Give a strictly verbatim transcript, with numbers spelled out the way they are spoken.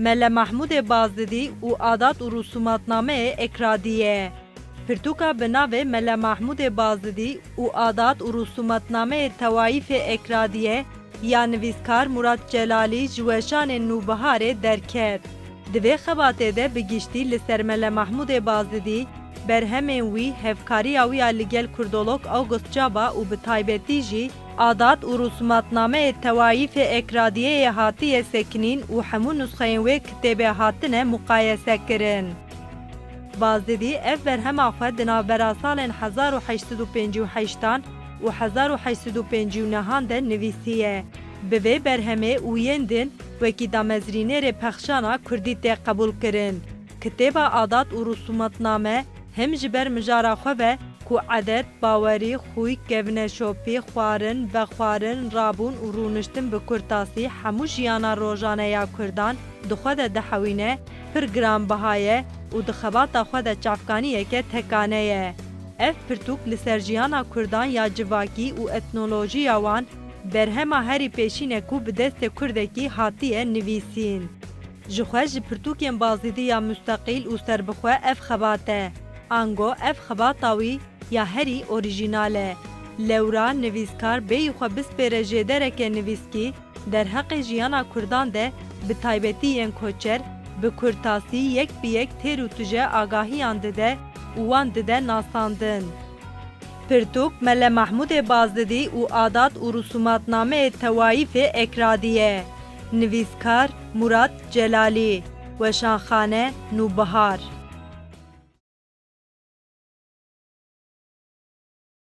Mele Mahmûdê Bazidî û adat û rûsûmatnameyê Ekradî ye. Pirtûka bi navê Mele Mahmûdê Bazidî û adat û rûsûmatnameyê tewayîfê Ekradiyê ya nivîskar Murat Celalî ji weşanên Nûbiharê derket. Di vê xebatê de bi giştî li ser Mele Mahmûdê Bazidî, berhemên wî, hevkariya wî ya li gel kurdolog August Çaba û bi taybetî jî adat û rûsûmatnameyê tewayîfê Ekradiyê yê hatiye sekinîn û hemû nusxeyên wê kitêbê hatine muqayese kirin. Bazidî ev berhema xwe di navbera salên hezar û heşt sed û pêncî û heştan û hezar û heşt sed û pêncî û nehan de nivîsiye. Bi vê berhemê û yên din wekî damezrînêrê pexşana kurdî tê qebûl kirin. Kitêba Adat û Rûsûmatname him ji ber mijara xwe ve ku edet, bawerî, xwî, kevneşopî, xwarin, vexwarin, rabûn û rûniştin bi kurtasî hemû jiyana rojane ya kurdan di xwe de dihewîne, pir giranbiha ye û di xebata xwe de çavkaniyeke tekane ye. Ev pirtûk li ser jiyana kurdan ya civakî û etnolojiya wan berhema herî pêşîn e ku bi destê kurdekî hatiye nivîsîn. Jixwe ji pirtûkên Bazidî ya musteqîl û serbixwe ev xebat e. Ango ev xebata wî ya herî orîjînal e. Lewra nivîskar bêyî xwe bispêre jêdereke nivîskî, derheqê jiyana kurdan de, bi taybetî yên koçer, bi kurtasî yek bi yek têr û tije agahiyan dide û wan dide nasandin. Pirtûk Mele Mahmûdê Bazidî û adat û rûsûmatnameyê tewayîfê Ekradî ye. Nivîskar Murat Celalî. Weşanxane Nûbihar.